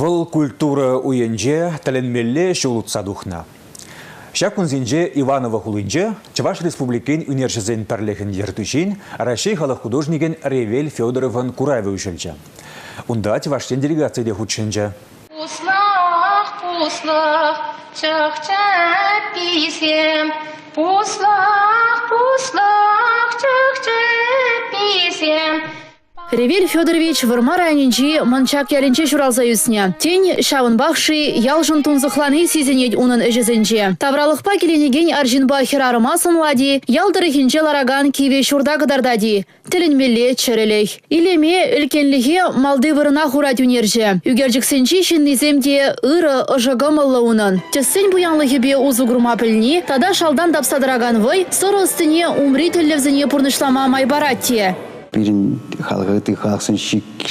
Вӑл культура уйӗнче тӗлӗнмелле ҫул утса тухнӑ. Ҫак кунсенче Иваново хулинче Чӑваш Республикин ӳнерҫӗсен пӗрлӗхӗн ертӳҫин, Раҫҫей халӑх художникӗн Ревель Федоровӑн куравӗ уҫӑлчӗ. Унта Чӑваш Ен делегацийӗ те хутшӑнчӗ. Пуслӑх, пуслӑх, чӑх-чӗпписем, пуслӑх, пуслӑх, чӑх-чӗпписем. Ревель Федорович Вӑрмар районӗнчи Мӑнчак ялӗнче ҫуралса ӳснӗ. Тен, ҫавӑнпах-ши ялшӑн тунсӑхлани сисӗнет унӑн ӗҫӗсенче. Тавралӑхпа киленекен арҫынпа хӗрарӑма сӑнлать-и, ял тӑрӑхӗнче ларакан кивӗ ҫурта кӑтартать-и? Тӗлӗнмелле чӗрӗлӗх. Илеме, ӗлккенлӗхе малти вырӑна хурать ӳнерҫӗ. Ӳкерчӗксенчи ҫыннисем те ырӑ, ӑшӑ кӑмӑллӑ унӑн. Тӗссен пуянлӑхӗпе усӑ курма пӗлни тата шалтан тапса тӑракан вӑй сӑрӑ ӑстине умри тӗллевсене пурнӑҫлама май парать те. Пирӗн халӑха ытти халӑхсен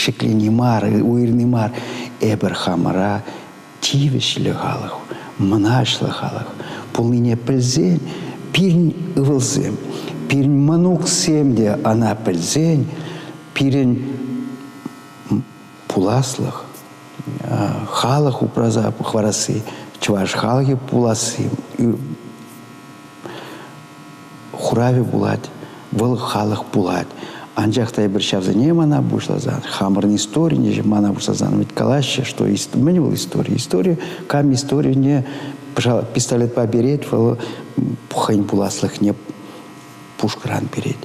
ҫӗклени мар, уйӑрни мар. Эпир хамӑра тивӗҫлӗ халӑх, мӑнаҫлӑ халӑх пулнине пӗлсен пирӗн ывӑлсем, пирӗн мӑнуксем те ӑна пӗлсен пирӗн пуласлӑх, халӑх упраса хӑварасси, чӑваш халӑхӗ пуласси хуравӗ пулать, вӑл халӑх пулать. Анчах та эпир ҫавсене мана пуҫласан, хамӑрӑн историне мана пуҫласан ведь калаҫҫӗ, что мӗн вӑл истори? Истори, кам историне пистолетпа перет, вӑл хӑйӗн пуласлӑхне пушкӑран перет.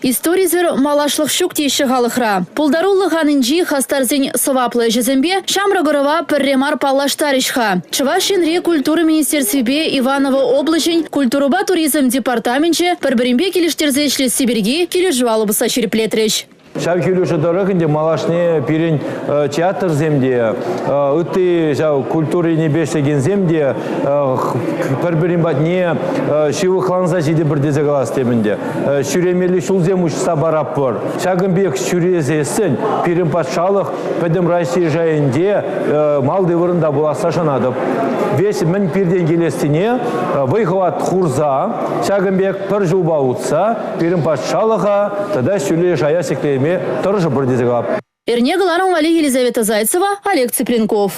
Историсӗр малашлӑх ҫук теҫҫӗ халӑхра. Пултарулӑх анинчи хастарсен сӑваплӑ ӗҫӗсемпе ҫамрӑк ӑрӑва пӗрре мар паллаштарӗҫ-ха. Чӑваш Енри культура министерствипе Иваново облаҫӗн культурӑпа туризм департаменчӗ пӗр-пӗринпе килӗштерсе ӗҫлесси пирки килӗшӳ алӑ пусса ҫирӗплетрӗҫ. Ҫав килӗшӳ тӑрӑх ӗнтӗ малашне пирӗн театрсем те, ытти ҫав культура енӗпе ӗҫлекенсем те пӗр-пӗрин патне ҫывӑхланса ҫитӗпӗр тесе калас тем ӗнтӗ. Ҫӳремелли ҫулсем уҫса паратпӑр. Ҫакӑн пек ҫӳресессӗн пирӗн патшалӑх пӗтӗм Раҫҫей шайӗнче малти вырӑнта пуласса шанатӑп. Весь мӗн пиртен килессине вӑй-хӑват хурса, ҫакӑн пек пӗр ҫулпа утса пирӗн патшалӑха тата ҫӳллӗ шая ҫӗклеме тӑрӑшӑпӑр тесе калап. Эрне кӑларӑм валли Елизавета Зайцева, Олег Цыпленков.